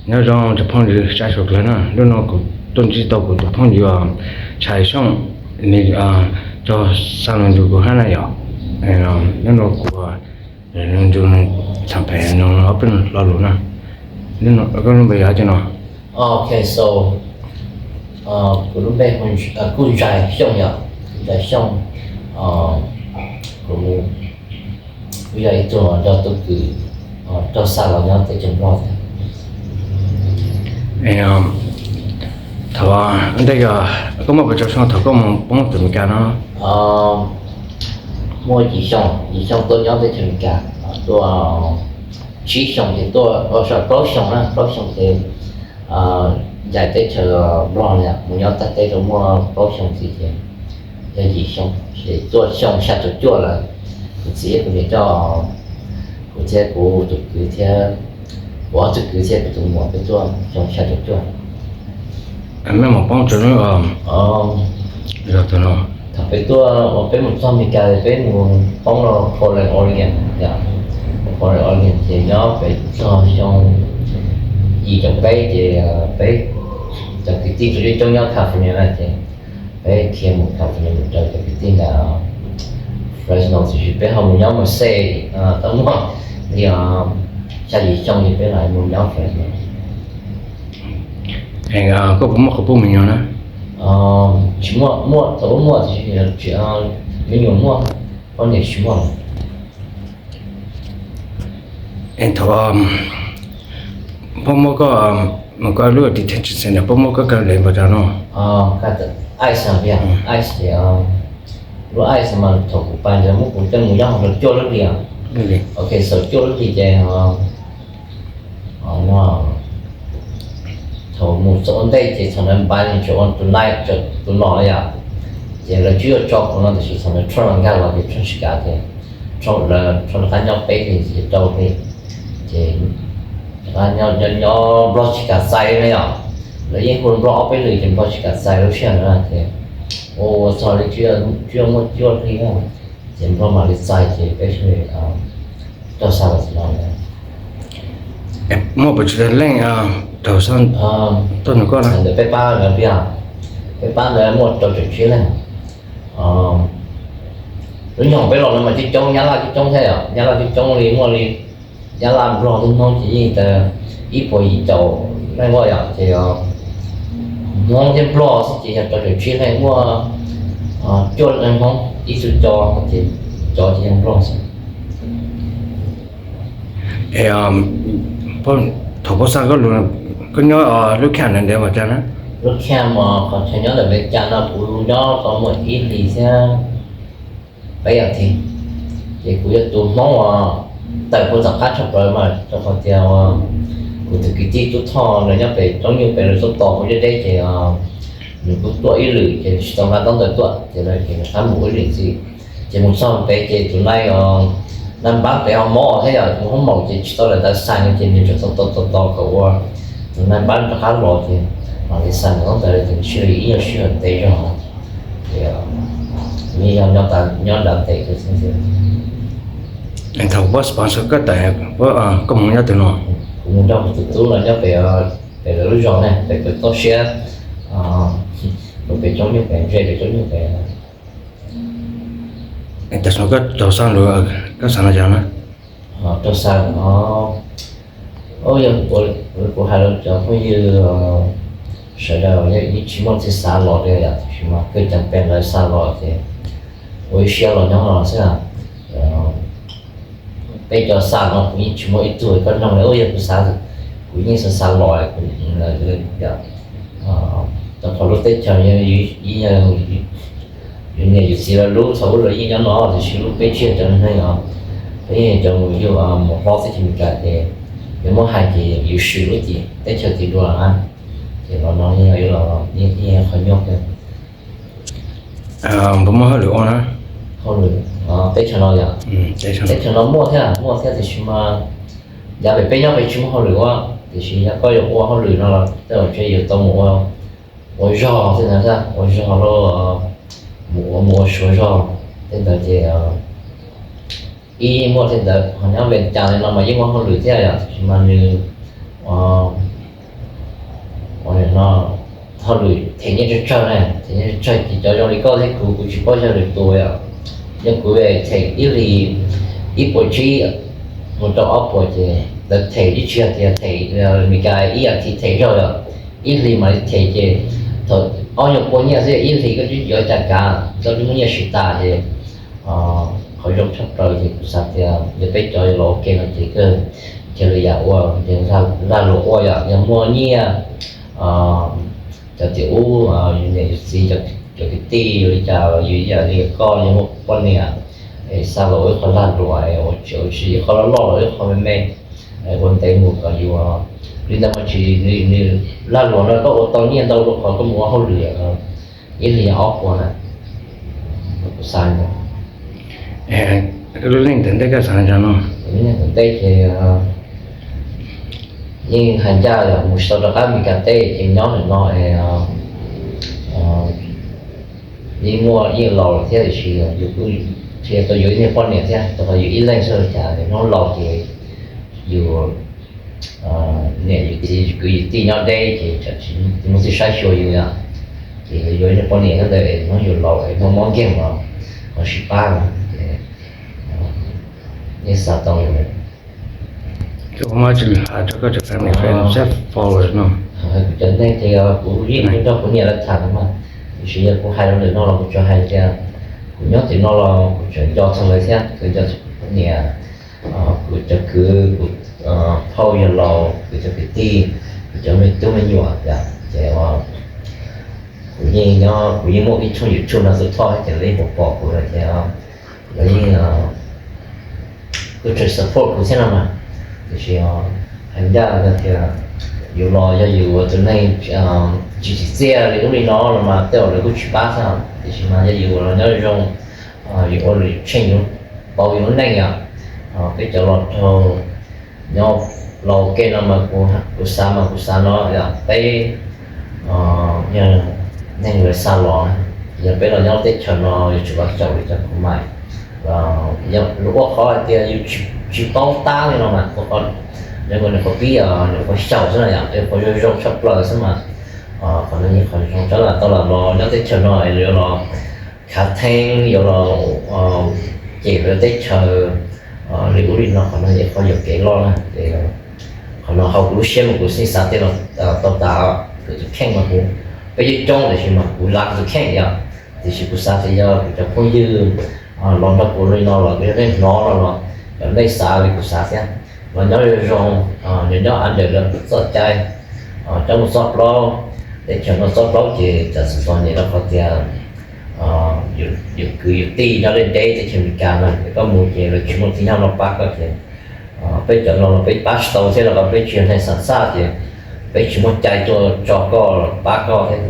Nyob zoo cov phooj ywg sab suav dlawg na, hnub no kuv tuaj ntsib tau kuv tus phooj ywg Tshais Xyooj, nws tau xa lus nrog kuv hab na yom. Hnub no kuv nrog nws tham pem no ob peb lo lus na. Koj lub npe yog dab tsi no? Ok, so, kuv lub npe kuj Ntxhais Xyooj yom, Ntxhais Xyooj. Kuv, kuv yog ib tug nrog tub kwv raug xa los nyob teb chaws Nplog thiab. Thaum ntej yog koj muaj pes tsawg xyoo thaum koj mus poob tim Amelikas no? Muaj yim xyoo, yim xyoo tuaj nyob teb chaws Amelikas, tuaj tsib xyoo ces tuaj, plaub xyoo na, plaub xyoo ces ncaim teb chaws Nplog na, mus nyob tag teb rau muaj plaub xyoo ntxiv ces yog yim xyoo, ces tuaj xyoo xya caum cuaj lawm. Kuv txiv kuv niam coj kuv thiab kuv tus kwv thiab, kuv ob tug kwv thiab kuv tus muam peb tuaj xyoo xya caum cuaj. Mej mus poob rau lub zog twg no? Thaum peb tuaj, peb mus txog Amelikas peb mus poob rau Portland, Oregon, Portland, Oregon ces nyob pem txog xyoo yim caum peb ces peb cov kwv tij coob coob nyob California na ces peb khiav mus California mus raws cov kwv tij ntawd Fresno, tiam sis peb ho mus nyob Merced, tau muaj li xya yim xyoo ces peb mam mus nyob Fresno. Koj puas muaj qhov pub me nyuam na? Tsis muaj, muaj thaum ub muaj tiam sis tsis, me nyuam muaj, poj niam tsis muaj lawm. Thaum puab muab koj mus koj lub detention center, puab muab koj kaw ntev npaum cas no? ICE, ICE ces, lub ICE mas thaum kuv pais ntawd muab kuv coj mus nyob hauv cuaj lub hlis. Ok, xaus cuaj lub hlis ces thaum mus txog ua ntej ces thaum ntawd npaj li tsuas ua tus night, tus nom yom, ces lawv twb yuav tso kuv no tiam sis thaum ntawd Trump nkag los ces Trump tsis kav ces Trump rov qab nyob peb hlis ntxiv rau hli, ces rov qab nyob nyob Nplog tsis kam txais na yom. Lawv yeej hu Nplog ob peb lwm ces Nplog tsis kam txais lub sij hawm ntawd ces ua ua txog li twb yuav muaj cuaj hli na, ces Nplog mam li txais ces peb sawv daws raug xa los txog no. Muaj pes tsawg leej raug xa tuaj nrog koj na? Ntawm peb pab ntawd tiag, peb pab ntawd muaj rau caum tsib leej. Lub nyuag peb los no mas coob coob, Nyab Laj coob coob thiab yom, Nyab Laj coob coob li muaj li Nyab Laj, Nplog thiab Hmoob ces yeej tau ib puas yim caum leej ua yom, ces Hmoob thiab Nplog xwb ces yog rau caum tsib leej, muaj cuaj leej Hmoob, ib tug cov, ces cov ces yog Nplog xwb. Es thaum puab xa koj lug, koj nyob lub camp ntawd ntev npaum cas na? Lub camp mas qhov chaw nyob ntawm Amelikas no kuv nyob tau muaj ib hlis thiab peb athiv. Ces kuv yog tus Hmoob uas tawm puag tom qab tshaj plaws mas rau qhov tias kuv tus kwv tij Tub Thoj nws nyob pem roob nyuj pem lawv tuaj tos kuv deb deb ces nws kuj tuaj ib lwm ces nws tsis tau nqa ntaub ntawv tuaj ces lawv ces nws rov qab mus ib lwm ntxiv. Ces mus txog pem ces tus nai, nai npab pem ho mob thiab yom, mus hoob maum ces tsis tau lawv ntawd xa no ces nws tseem tos tos tos tos kom ua tus nai npab rov qab los ces mam li xa ntaub ntawv ces nws cia li ib nyuag sij hawm ntev zog. Ces nws yog nyob nram ntev kawg xwb. Thaum puab sponsor koj tawm, puab, koj mus nyob twg no? Kuv mus nrog kuv tus tub los nyob pem, pem lawv lub zos ne, pem pem toj siab, pem coob nyuj pem ntse, pem coob nyuj pem. Tam sim no koj raug xa lug, koj xav li cas na? Raug xa, yog kuv hais rau cov phooj ywg sawv daws, yeej tsis muaj txij xav los li yom, tiam sis mas kawg ceev pes lawv xa los ces ua ib siab los nyob no xwb. Peb cov xa no kuv yeej tsis muaj ib tug koj nug li, yog kuv xav, kuv yeej xav xav los, kuv, rau qhov lub teb chaws, yus niam yus txiv lawv lub thaum ub lawv yeej nyob no tiam sis lub peb tsis yog cov neeg os, peb yog cov mus yug mus hlob teb chaws Amelikas ces yuav muab hais ces yus swm lub tim teb chaws tim dua na, ces los no yeej yog ib qho nyuaj kawg. Puas muaj hauj lwm ua na? Hauj lwm teb chaws no yom? Teb chaws no muaj thiab, muaj thiab tiam sis mas yav pem peb nyob peb tsis muaj hauj lwm ua, tiam sis yog koj yuav ua hauj lwm no los tej zaum ntshe yus tau mus ua, ua zog xwb ntag, ua zog lauj, mus ua, mus ua suav zog tej ntawd ces ib yeej muaj tej ntawd, ho nyob Amelikas li no mas yeej muaj hauj lwm thiab yom, tiam sis mas nws, hauj lwm them nyiaj tsawg tsawg na, them nyiaj tsawg tsawg ces cov zoo li koj thiab kuv, kuv tsis paub yog lwm tus yom. Yog kuv them ib hlis ib puas tsib mus rau ob puas ces lawv them ib tsis yog tias them Meskas ib yam thiv them zog yom. Ib hlis mam li them ces thaum ob nyuag pua nyiaj xwb ib hlis koj twb yuav cas kav, koj twb muaj nyiaj siv tas ces qhov zoo tshaj plaws ces kuv xav tias yog peb cov yuav los ua ke no ces kawg cia li yam ua, lag luam ua yom, yog muaj nyiaj cov tim ub, yus niam yus txiv, cov kwv tij li cas, yus yam li koj yus muaj poj niam, es xa los ua ib qho lag luam, ua tsis ua tsis ua qhov loj loj los ua ib qho me me, ua ntev mus kom yus, li ntawd mas tsis, nws lag luam no koj ua tau nyiaj ntau dua qhov koj mus ua hauj lwm, ib hlis ob puas na, kuv xav ntawd. Lub neej tom ntej koj xav nrog no, lub neej tom ntej ces yeej hais ncaj mus tsis tau rov qab Meskas teb ces nyob ntawm no es yeej muaj yeej laus lawm thiab tiam sis yus kuj thiaj tau yuav ib niag poj niam thiab, rau qhov yus ib leeg xwb cas hnub laus ces yus niam yus txiv kwv yus tij nyob deb ces tsis muaj txij saib xyuas yus yom. Ces yuav ib niag poj niam nyob ntawd hnub yus laus es muaj mob nkeeg los ho sib pab no ces yeej xav tau. Kuv muab tsis hais rau koj cov family friend, just followers no. Kuv cov neeg ces kuv yeej nrog kuv niam lawv tham no mas, tiam sis yog kuv hais rau ntawm no los kuv tsuas hais tias kuv nyob tim no los kuv tseem nco txog lawv thiab, kuv nco kuv niam, kuv cov kwv, kuv phauj yawg laus, kuv cov kwv tij, kuv cov me tub me nyuam yom. Ces kuv yeej nyob, kuv yeej muaj ib tshooj YouTube no xwb thoj ces lawv yeej pom pom kuv lawm ces lawv yeej kuj tseem support kuv thiab no mas. Tiam sis hais ncaj tias yus los yog yus ua tus neeg tsis tsim txiaj li ub li no los mas tej zaum lawv kuj tsis pab thiab. Tiam sis mas yog yus los nyob zoo, yus ua lwm tsheej yus pauv yus lub neej yom. Peb cov los raug nyob los ua ke no mas kuv, kuv xav mas kuv xav no yog peb yog neeg lawv xa los, yog peb los nyob teb chaws no yuav tsum los xyaum li cov kuv mais. Lub ua qhov hais tias yus tsis paub tab li no mas ua qhov, yog nws qhov pib, nws qhov xyaum xwb no yom, yog qhov zoo zoo tshaj plaws xwb mas qhov no yog qhov zoo tshaj. Lam tau lam los nyob teb chaws no es yuav los khav theeb, yuav los cem lawv teb chaws li ub li no, qhov no yog qhov yuam kev loj na. Qhov no hauv kuv lub siab mas kuv yeej xav tias los tau tas, kuv tus kheej mas kuv, peb coob coob tiam sis mas kuv lav kuv tus kheej yom. Tiam sis kuv xav tias yog kuv cov phooj ywg los nrog kuv li no los kuv yog nej hnov no los kom nej xav li kuv xav thiab. Los nyob zoo zoo, nyob nyob av ntawm lawv txoj cai, coj mus txoj plaub, teb chaws no txoj plaub ces tam sim no nyem rau qhov tias yus kwv yus tij nyob deb deb teb chaws Amelikas no es koj mus ces lawv tsis muaj txiv nyob no pab koj ces peb cov no los peb pab tsis tau thiab los peb tsis yog neeg xam xaj ces peb tsis muaj cai tuaj tso koj los pab koj thiab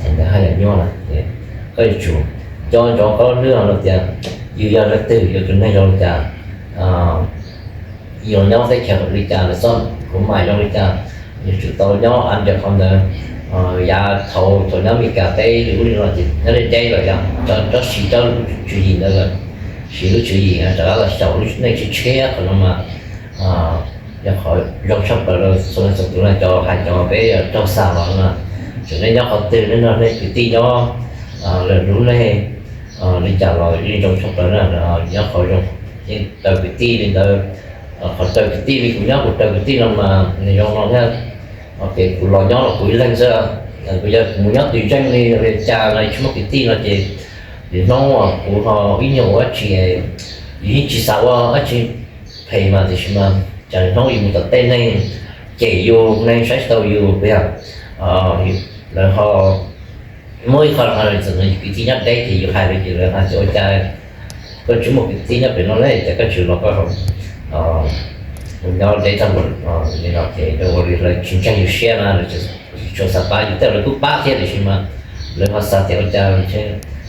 ces thaum ntawd haj yam nyuaj lawm ces koj yuav tsum nco ntsoov koj lub hlwb no tias yus yog leej twg, yus tus neeg zoo li cas, yus nyob teb chaws li cas, lawv txoj kuv mais zoo li cas, yuav tsum tau nyob under qhov ntawd. Yav thaum thaum nyob Amelikas teb li ub li no ces nyob deb deb lawm yog tsob siv tsob tswv yim ntawd lawm, siv lub tswv yim rov qab los xyaum lub neej tshiab tshiab qhov no mas yog qhov zoo tshaj plaws rau txhua leej txhua tus na. Cov hais cov peb raug xa los no, txawm nej nyob qhov twg, nej nrog nej kwv tij nyob lwm lub neej li cas los yeej zoo tshaj plaws na. Nyob qhov zoo, yeej raws kwv tij li ntawd. Qhov raws kwv tij li kuv nyob kuv raws kwv tij no mas nws zoo no thiab. Ces kuv los nyob los kuv ib leeg xwb, kuv yog mus nyob twm zeej li cas los tsis muaj kwv tij no ces lwm hnub kuv ho ib nyuag ua dab tsi, yus yeej tsis xav ua dab tsi phem mas tiam sis mas cas lwm hnub yus mus tom tej neeg cem yus, neeg saib tsis taus yus, yog lawv ho muaj ib qho no txawm yus kwv tij nyob deb ces yus hais li ces lawv hais tias ua cas koj tsis muaj kwv tij nyob pem no ne, cas koj tsis los koj mus nyob deb tag npaum li no ces ua li lawv tsis ntseeg yus siab na, lawv tsis tshua xav pab yus, tej zaum lawv kuj pab thiab tiam sis mas lawv ho xav tias ua cas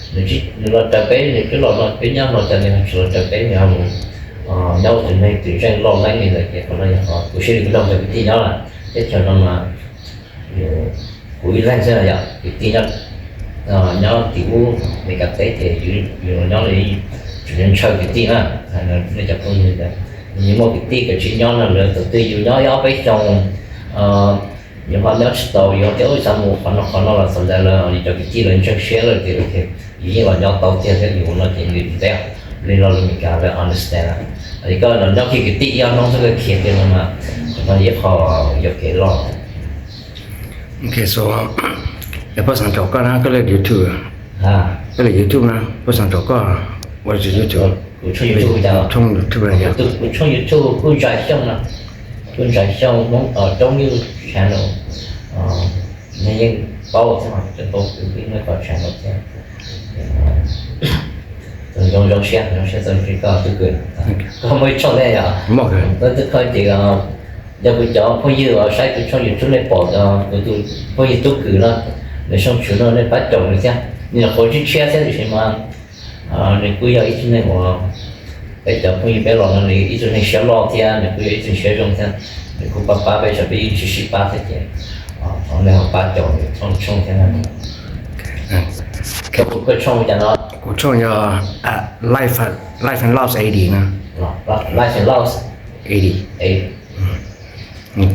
nws los raws peb, nws twb los no peb nyob no cas nws ho tsis los raws peb, nws ho mus nyob ua tus neeg twm zeej loj leeb li ntawd ces qhov no yog qhov kuv siab li kuv nrog cov kwv tij nyob lawm. Teb chaws no mas kuv ib leeg xwb yom, kwv tij nyob tim ub Meskas teb ces yus los nyob li tseem ntshaw kwv tij na. Nej cov phooj ywg, yus muaj kwv tij kav tsij nyob no, lawv thaum twg yus nyob ib ob peb xyoos Yog ho nyob tsis tau, yog tias ua xav mus qhov no qhov no los txog ntawd lawm, yus cov kwv tij lawv ntseeg siab lawm tias yus yeej los nyob tau tiag thiab, yus ua no ces nws ntev li lo lus Meskas lawv understand. Koj los nyob khi kwv tij ib ob hnub xwb koj khiav kiag no mas, qhov no yog ib qho yuam kev loj. Ok, so, peb xav nrog koj na, koj li YouTube, koj li YouTube na, peb xav nrog koj ua YouTube, kuv tshooj YouTube, kuv tshooj YouTube kuj Ntxhais Xyooj no, kuj Ntxhais Xyooj Hmoob Roob Nyuj channel, nej yeej paub thiab, cov paub kuv yeej muaj qhov channel thiab. Zoo zoo siab, zoo siab txog ntsib koj Tub Kws. Koj muaj ib tshooj thiab yom? Koj twb kho ces yog kuv cov phooj ywg uas saib kuv tshooj YouTube nej pom kuv tus phooj ywg Tub Kws no, nws tshooj tswv no nej pab caum nws thiab, nws nyuam qhuav tshiab tshiab thiab tiam sis mas nws kuj yog ib tug neeg uas peb cov phooj ywg peb los no nws ib tug neeg siab loj thiab nws kuj yog ib tug siab zoo thiab, nws kuj pab pab peb tsam peb yeej tsis sib pab thiab ces thov nej ho pab caum nws tshooj thiab na. Koj tshooj cas no? Kuv tshooj yog Life, Life and Loves eighty no. Life and Loves eighty.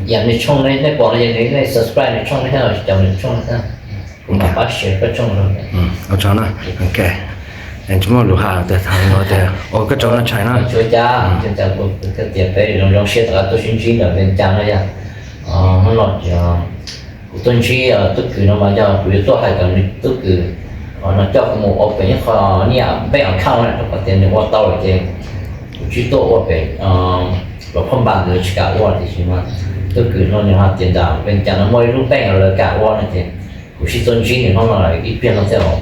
Yam nws tshooj nej pom no ces nej subscribe nws tshooj thiab caum nws tshooj thiab, kuv mam pab share koj tshooj no. Ua tsaug na. Ok, tsis muaj lus hais tias, ua koj tsaug no Ntxhais na. Tsuav cas, tsuav cas, kuv thiaj tias peb zoo zoo siab rov qab tuaj sib ntsib ntawm Vias Cas no yog. Hnub no ces kuv tuaj ntsib Tub Kws no mas yog kuv yuav tuaj hais kom nws Tub Kws no coj kuv mus ua pem ib qho niaj bank account na, rau qhov tias nws ua tau lawm ces kuv tsis tuaj ua pem, los phoj npas ntawd tsis kam ua tiam sis mas Tub Kws no nws hais tias ntawm Vias Cas no muaj ib lub bank lawv kam ua no ces kuv sib tuaj ntsib nws hnub no ib pliag no thiab os.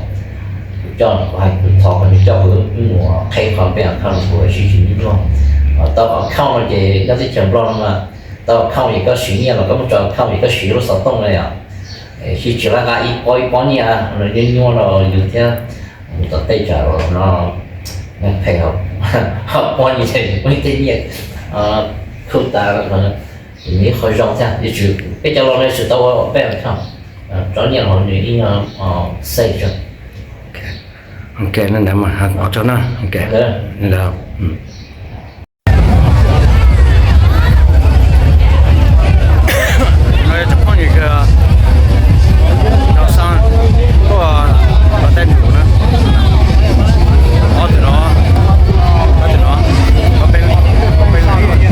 Kuv coj, kuv hais kuv thov kom nws coj kuv mus qheb qhov bank account no kuv ua si tsis nyuaj. Tau account no ces nyob teb chaws Nplog no mas tau account ces koj siv nyiaj los koj muab tso account ces koj siv lub xov tooj na yom. Sib tsis laj nqa ib pob ib pob nyiaj los nyuaj nyuaj rau yus thiab. Mus tom tej tsam no phem, ho pob nyiaj ces muaj tej nyiaj khuj tas, nws ib qho zoo thiab. Peb cov laus no tsis tau ua bank account, tso nyiaj los nws ib nyuag safe. Ok, ntawd mas ua tsaug na. Ok, ntawd. Cov phooj ywg, cov xab tuaj los tej nus na, ob tug no, ob tug no, ob peb, ob peb leeg.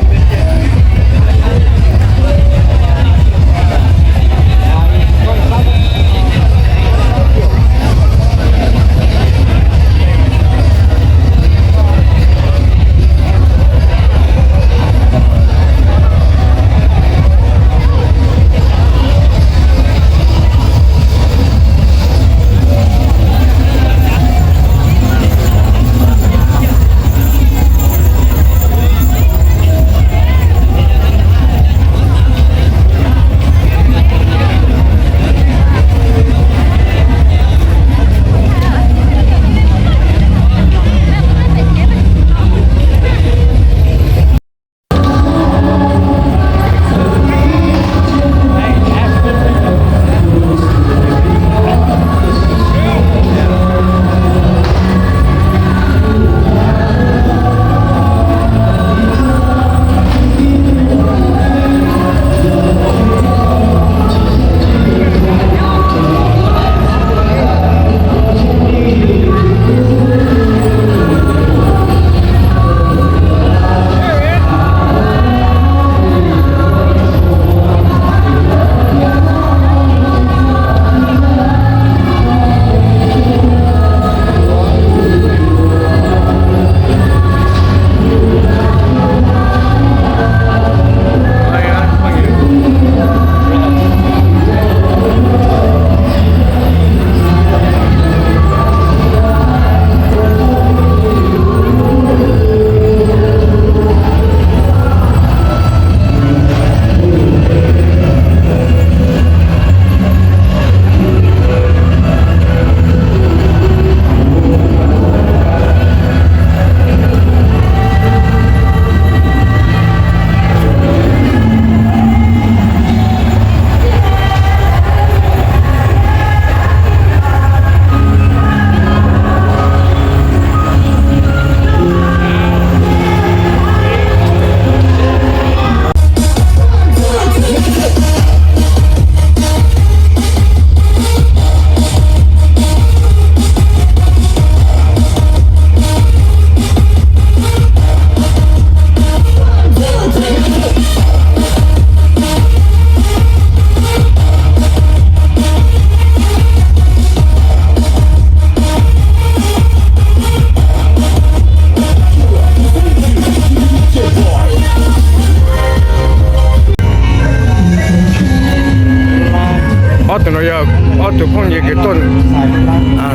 Yog ob tug phooj ywg kws tuaj,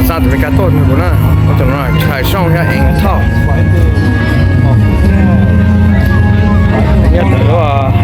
xa tus Meskas tuaj nrog kuv na, tus no Tshais Xyooj thiab Eev Thoj. Nyob ntawm lub